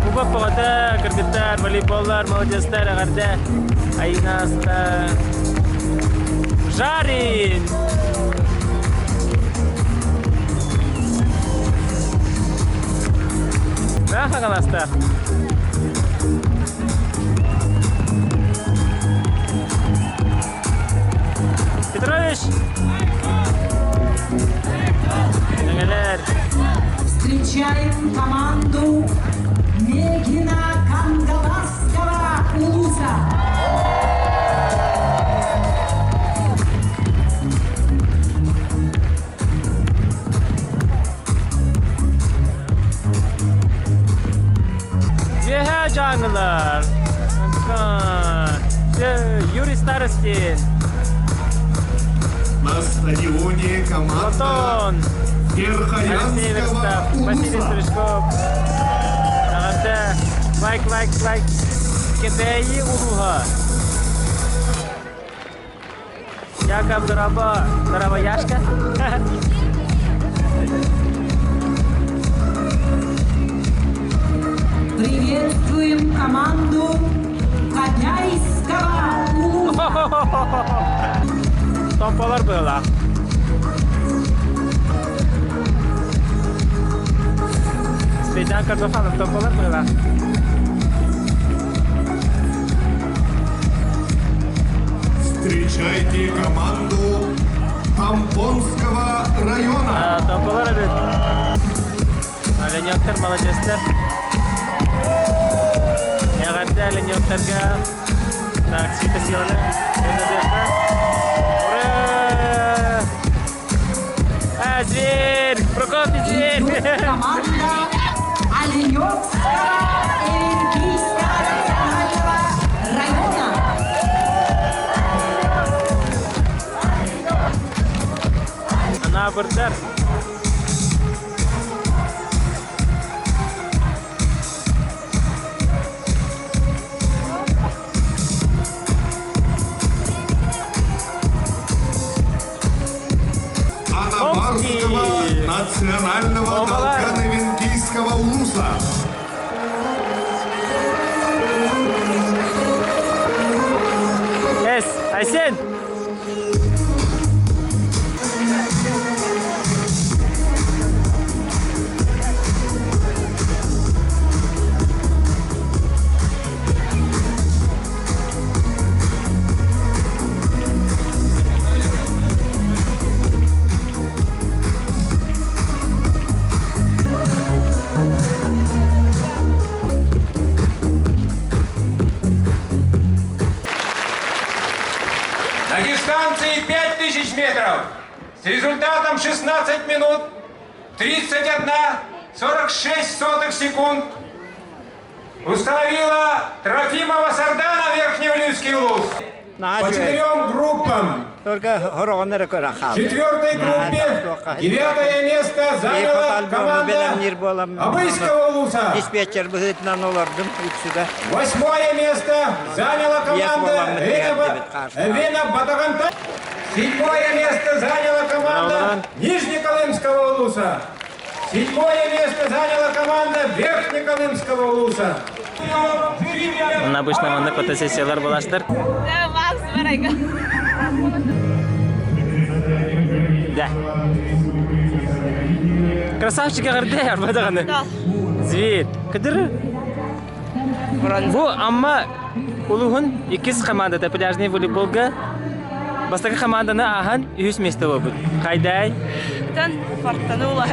Кубок бөҕөтө, кыргыттар, волейболлар, молодецтар, эҕэрдэ, Айнаста. Жарин! Хаҥаластар. Петрович! Мэҥэлэр. Встречаем команду Мегина Кангаласского улуса. Үөһээ Дьааҥылар. Юрий Старостин. На стадионе команда Платон. Алексей Верхоянского Верстав. Василий улуса. Стручков. Эҕэрдэ. Лайк, лайк, лайк. Кэбээйи улууһа. Яков дорообо, дорообо Яшка. Приветствуем команду Кобяйского улуса. Томполар была. Спейдан Картофанов Томполар была. Встречайте команду Томпонского района. Томполар эбит. Оленёктар молодецтар. Эҕэрдэ Оленёктарга. Так, светосиланы. Ура! А, зверь! Прокопий зверь! Идет команда Оленевского Эвенкийского национального района. Анаабырдар. Анабарского национального Долгано-Венкийского улуса. Эс, Айсен! На дистанции 5000 метров с результатом 16 минут 31 46 сотых секунд установила Трофимова Сардана Верхневилюйский улус. По четырем группам. Только В четвертой группе девятое место заняла команда Абыйского улуса. Диспетчер быһыытынан олордум үксүгэр. Восьмое место заняла команда Вена Батаганта. Седьмое место заняла команда Нижнеколымского улуса. Седьмое место заняла команда Верхнеколымского улуса. Онно обычно маннык фотосессиялар буолаастар. Да. Красавчик эҕэрдэ арба даҕаны. Зверь. Кыдыр. Бу Амма улууһун иккис командата пляжный волейболга бастакы команданы ааһан үһүс место буолбут. Хайдай? Тан фортанула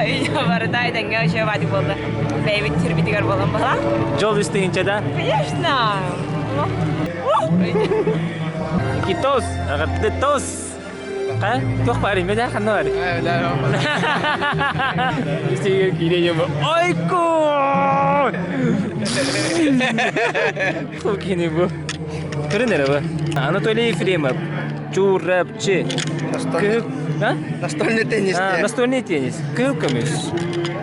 барыта этэҥҥэ үчүгэй баатык буолла. Бэйэбит сирбитигэр буолан бала. Жол үс тыһыынчада. Конечно. Китос, тос. Ха? Туох баар имэ да ханна бар? Истиге киирэ Ойку! Кини бу. Көрүн эрэ бу. Анатолий Ефремов, Чурапчы. Настольный теннис. Настольный теннис. Кыыл көмүс.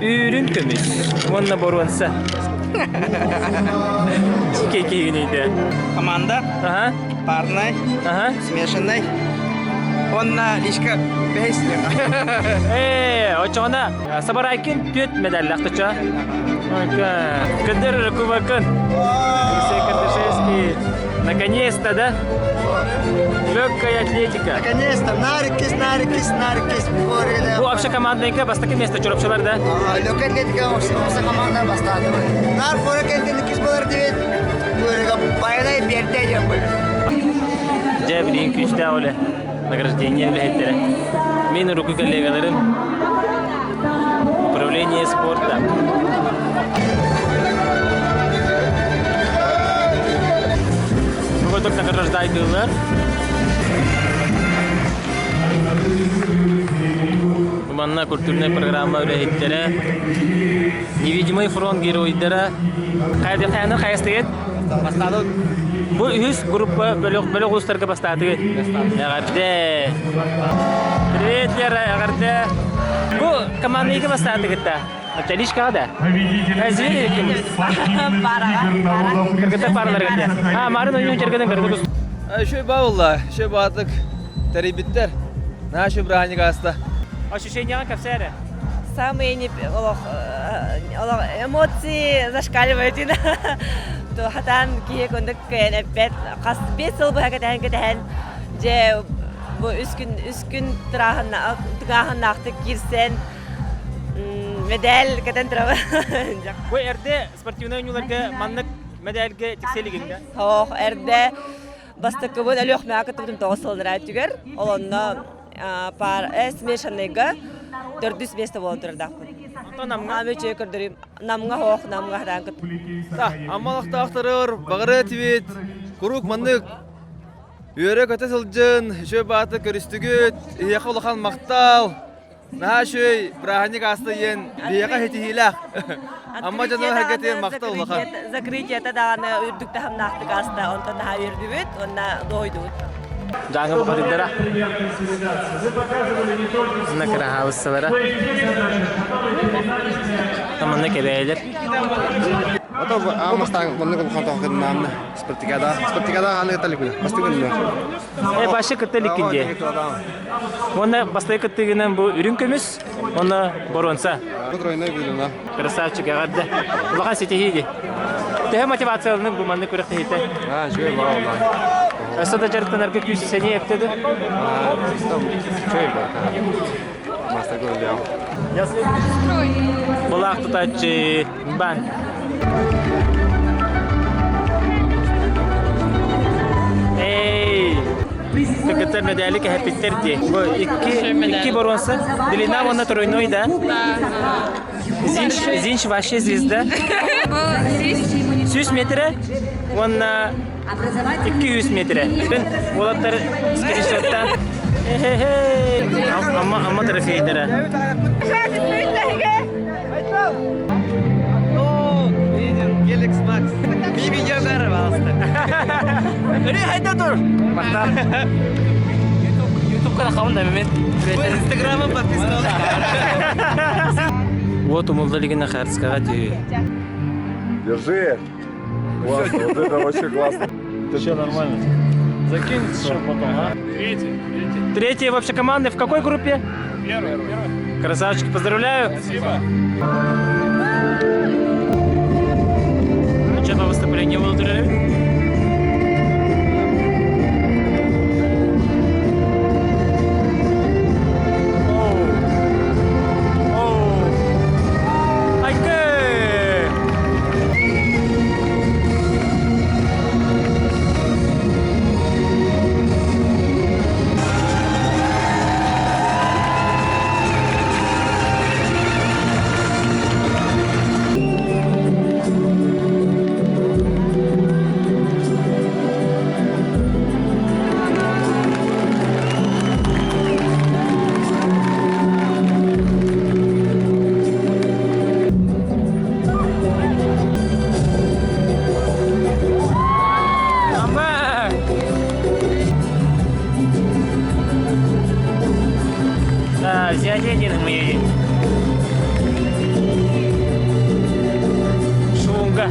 Үрүн көмүс. Уонна боруонса. Кекегинейде. Команда. Ага. Парный. Ага. Смешанный. Онна лишка бэс. Э, очоҕуна Сабарайкин түөт медаллаах туча. Кындыр кубакын. Алексей Кардашевский. Наконец-то, да? Легкая атлетика. Наконец-то, нарикис, нарикис, нарикис. Бу вообще командныйка бастакы место чурапчылар, да? Легкая атлетика осы команда бастады. Нар фора кентин кис болар дебет. Байнай берде деп Дьэ, билигин күүстээх үлэ, награждение үлэһиттэрэ. Мин урукку коллегаларым управление спорта. Бу курдук награждайдыыллар. Манна культурная программа үлэһиттэрэ, Невидимый фронт геройдара хайаны хайастыгыт? Бастаадыт. Бу үһүс группа бөлөх бөлөх улуустарга бастаатыгыт. Эҕэрдэ! Привет, Лера, эҕэрдэ! Бу командныйга бастаатыгыт да? Талишкаҕа да? Звери Кыргыттар параларга. А, Марын ойуун чергеден кыргыт. Үшөй баулла, үшөй баатык тэрийбиттэр. Наша үчүгэй бырааһынньык ааста. Ощущения кэпсээ Самые не олох эмоции зашкаливают то хатан киһи кундук кээн хас бес сыл быһа кэтэһэн кэтэһэн дьэ бу үс күн үс күн тыгааһыннаахтык киирсэн медаль кэтэн турабын Бу эрдэ спортивнай оонньууларга маннык медальгэ тиксэ илигиҥ да? Ох, эрдэ бастакыбын Өлүөхмэҕэ кыттыбытым тоҕус сыллара түгэр. Ол онно пар смешанныйга төрдүс место буолан турардаахпын. Онтон Намҥа үчүгэй көрдөрүүм. Намҥа хоох, намҥа хараан кыт. Аммалахтаахтарыр, баҕары этибит, куруук маннык үөрэ-көтө сылдьын, үчүгэй бааты көрүстүгүт, эһиэхэ улахан махтал, наһаа үчүгэй бырааһынньык ааста диэн биһиэхэ ситиһиилээх. Амма дьоно сэргэтигэр махтал улахан. Закрытиета даҕаны үрдүк таһымнаахтык ааста, онтон наһаа үөрдүбүт уонна дуоһуйдубут. Дьааҥы бухатыйдара. Манна кыраһаабыссалара. Манна кэбээлэр. Ото амастаан маннык улахан тоҕо Спартакиада. Спартакиада ханнык кытта Бастакы күннэр. Э, башы кытта иликкин дии. Уонна бастакы кыттыгынан бу үрүҥ көмүс, уонна боруонса. Тройной билина. Красавчик, эҕэрдэ. Улахан ситиһии дии. Төһө мотивацияланып бу маннык күрэхтэһиитэ? А, үчүгэй баа улахан. Өссө да дьарыктанарга күүс сэниэ эптэ да? Үчүгэй баа. Мастер көрүлүөҕүм. Былаах тутааччы Бан. Эй! Кыргыттар медали кэһэппиттэр дии. Бу икки, икки боруонса. Длина уонна тройной, да? Зинч, зинч вообще звезда. Сүүс метрэ уонна 200 метрэ. Уолаттар скриншоттан Амма, амма трофейдара. Өрүү хайда тур. Ютубка хабын да мен. Инстаграмым подписка. Вот умулда лигина Харскага түйі. Держи. Классно, вот это вообще классно. Все нормально. Закинь еще потом, а? Третий, третий. Третья вообще команда в какой группе? Первая, первая. Красавчики, поздравляю. Спасибо. Ну что, по выступлению будут Шунга.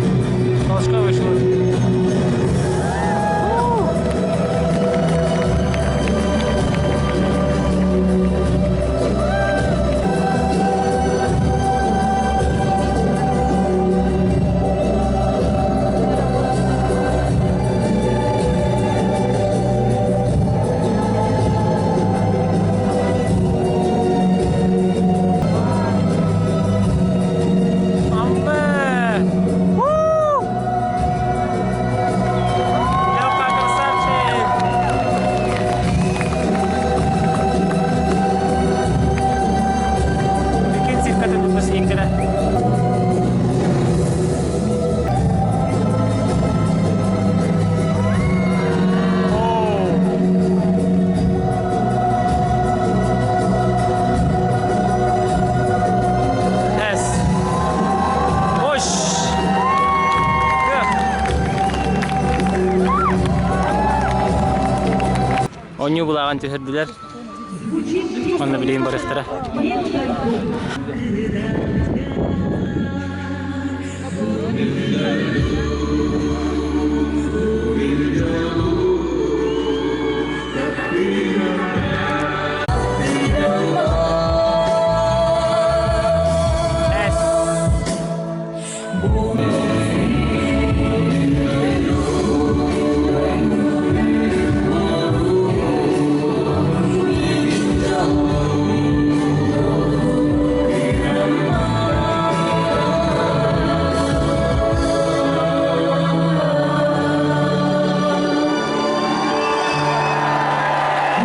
Толчковый шунг. Леха, красавчик! Прикинь, цифка ты выпускник, да? С. Ош. Онньуу былааҕын түһэрдилэр. Онно билигин барыахтара.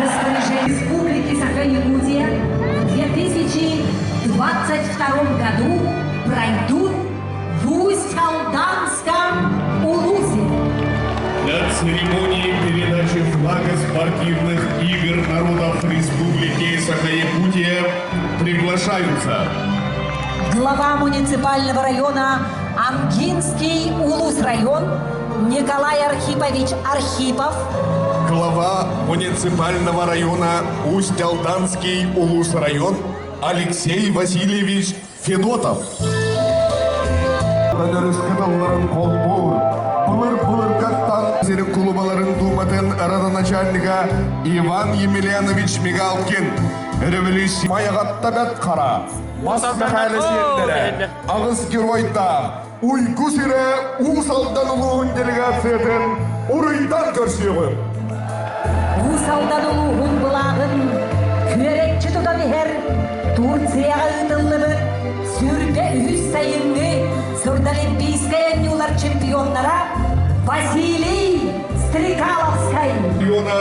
Распоряжение Республики Саха-Якутия в 2022 году пройдут в Усть-Алданском Улусе. На церемонии передачи флага спортивных игр народов Республики Саха-Якутия приглашаются Глава муниципального района Амгинский Улус-район Николай Архипович Архипов, глава муниципального района Усть-Алданский Улус-район Алексей Васильевич Федотов. Өрүс кытылларын холбуур, былыр-былыргаттан сирин кулубаларын думатын родоначальника Иван Емельянович Мигалкин, революция Майаҕатта Бэрт Хара, Мас Мэхээлэ сиэннэрэ, аҕыс геройдаах, Уйгу сирэ Уус Алдан улууһун делегациятын уруйдаан көрсүөҕүҥ. Уус Алдан улууһун былааҕын күөрэччи тутан иһэр Турцияҕа ыытыллыбыт 23 сайыҥҥы Сурдолимпийскай оонньуулар чемпионнара Василий Стрекаловскай. Района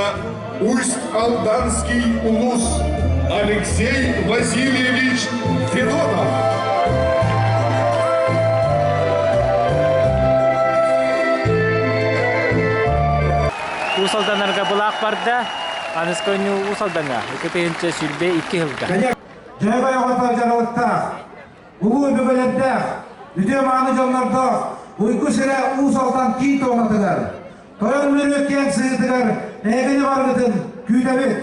Усть-Алданский улус Алексей Васильевич Федотов. Уус Алданнарга былаах барда, аныгыскы оонньуу Уус Алдаҥҥа, 2022 сылга. Дьөһөгөй оҕото дьаралыктаах, улуу өбүгэлэрдээх, үтүө мааны дьоннордоох, уйгу сирэ Уус Алдан киин туонатыгар. Тойон Мүрү киэҥ сыһыытыгар эһигини барыгытын күүтэбит!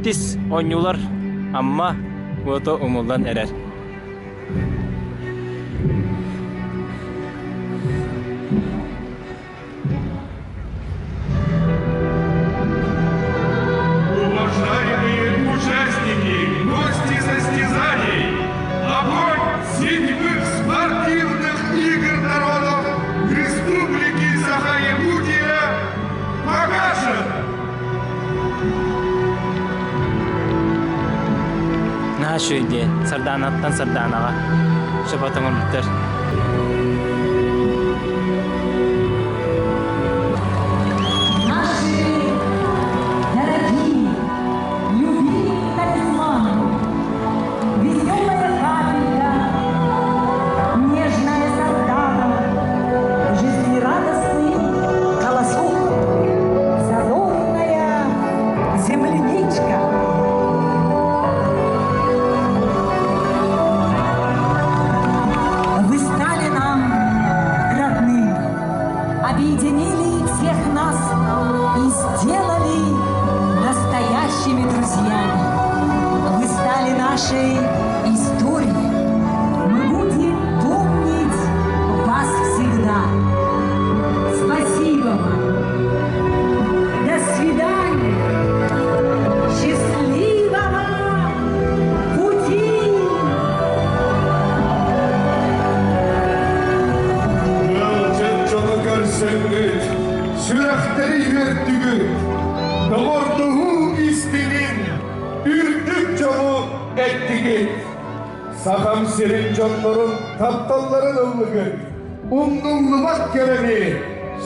Тис оонньуулар Амма уота умуллан эрэр. Уважаемые участники, гости состязаний, огонь седьмых спортивных игр народов Республики Саха-Якутия погашен! Наһаа үчүгэй диэн Сардаанаттан Сардаанаҕа сөп оҥорбуттар. Наши дорогие, любимые талисманы, веселая капелька, нежная сардана, жизнерадостный колосок, задорная земляничка. Вы стали нам родными, объединили всех нас и сделали настоящими друзьями. Вы стали нашей историей. Мы будем помнить вас всегда. Спасибо вам. До свидания. Счастливого пути! Ыалдьыт дьону көрсөҥҥүт, сүрэхтэри үөрдүгүт, доҕордоһуу истиҥин, үрдүк дьолу эттигит. Сахам сирин дьоннорун тапталларын ыллыгыт, умнуллубат кэрэни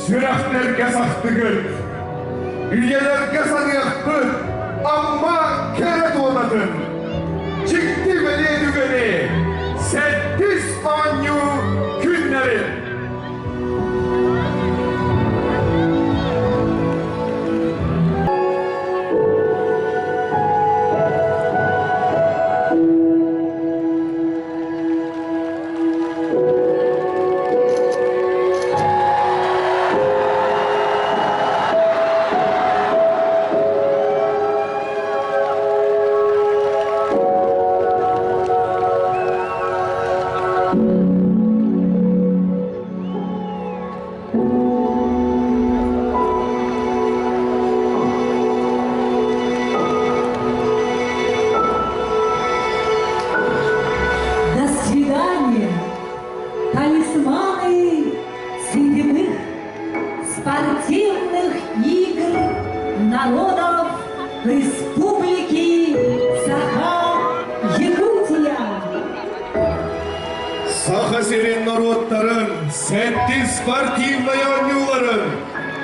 сүрэхтэргэ сахтыгыт. Үйэлэргэ саныахпыт Амма кэрэ туонатын, дьикти бэлиэ түгэни, сэттис оонньуу күннэрин. До свидания, талисманы седьмых спортивных игр народов Республики Саха-Якутия. Саха сирин норуоттарын сэттис спортивнай оонньууларын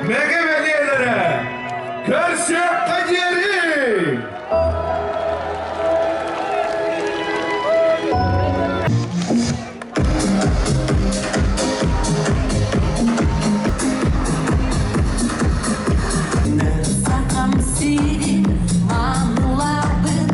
мэҥэ бэлиэлэрэ көрсүөххэ диэри! Сахам сирин маанылаабыт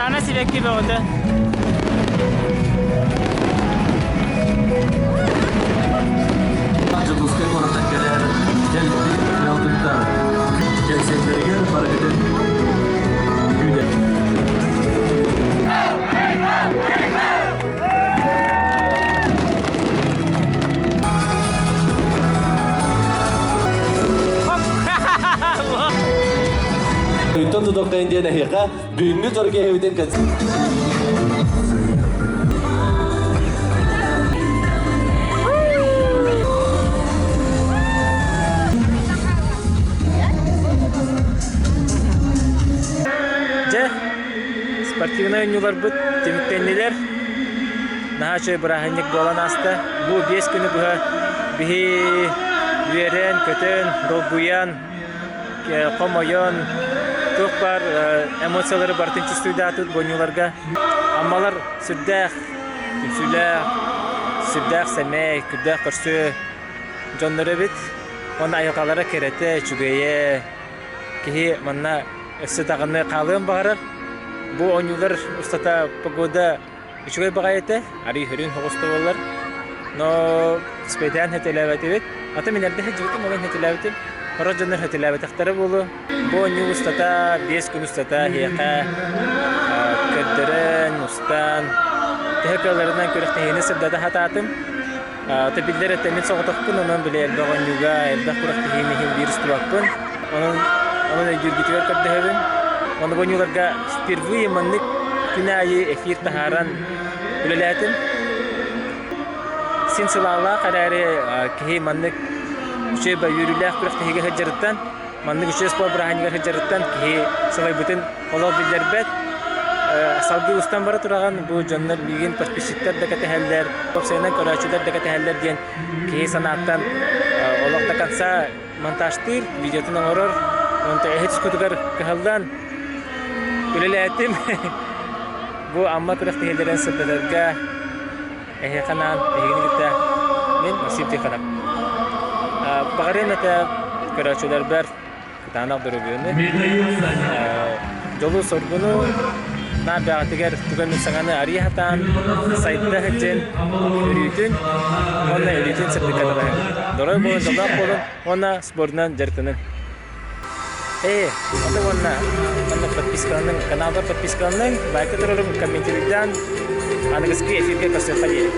Сардаана сибэкки бөҕөтө. Дьокуускай куораттан кэлэр кэлбит ыалдьыттар кэнсиэрдэригэр барыгытын күүтэр. Үттэн тутуохтайын диэн эһиэхэ бүгүҥҥү торгеһэбитин Дьэ, спортивнай оонньууларбыт түмүктэннилэр. Наһаа үчүгэй бырааһынньык буолан ааста. Бу 5 күнү быһа биһи үөрэн, көтөн, долгуйан, хомойон, туох баар эмоциялары барытын чувствуйдаатыбыт бу оонньууларга. Аммалар сүрдээх түмсүүлээх, сүрдээх сэмэй, күрдээх көрсүө дьоннор эбит. Уонна айылҕалара кэрэтэ, үчүгэйэ, киһи манна өссө даҕаны хаалыан баҕарар. Бу оонньуулар устата погода үчүгэй баҕайы этэ, арыый хөрүн соҕус да буоллар. Но спэйдээн хэтэлээбэтибит. Аты мин эрдэ сылдьыбытым, онон хэтэлээбитим. Сорох дьоннор хэтэлээбэтэхтэрэ буолуо. Бу оонньуу устата, 5 күн устата эһиэхэ көрдөрөн, устан, төһө кыалларынан күрэхтэһиини сырдата сатаатым. Аты биллэр этэ, мин соҕотохпун, онон били элбэх оонньууга, элбэх күрэхтэһиини иһин биир устубаппын. Онон, онон өйдүүргүтүгэр көрдөһөбүн. Онно бу оонньууларга впервые маннык күн аайы эфир таһааран үлэлээтим. Син сылаалаах эрээри киһи маннык үчүгэй үөрүүлээх күрэхтэһиигэ сылдьарыттан, маннык үчүгэй спорт бырааһынньыгар сылдьарыттан киһи сылайбытын олох биллэрбэт. Салгыы устан бара тураҕын, бу дьоннор миигин подписчиктар да кэтэһэллэр, уопсайынан көрөөччүлэр да кэтэһэллэр диэн киһи санааттан олох до конца монтажтыыр, видеотун оҥорор, онтон эһи тускутугар кыһаллан үлэлээтим. Бу Амма күрэхтэһиилэрин сырдатарга эһиэхэ анаан эһигини кытта мин Максим Тихонов. Баҕарыам этэ көрөөччүлэрбэр кытаанах доруобуйаны, дьолу-соргуну наар бэҕэтигэр тугу эмит саҥаны арыйа сатаан, сайда сылдьын, өрүүтүн уонна өрүүтүн сырдыкка талаһын. Доруобай буолун, дьоллоох буолун уонна спордунан дьарыктанын. Ээ, аны уонна манна подпискаланыҥ, каналга подпискаланыҥ, лайка туруоруҥ, комментируйдаан, аныгыскы эфиргэ көрсүөххэ диэри.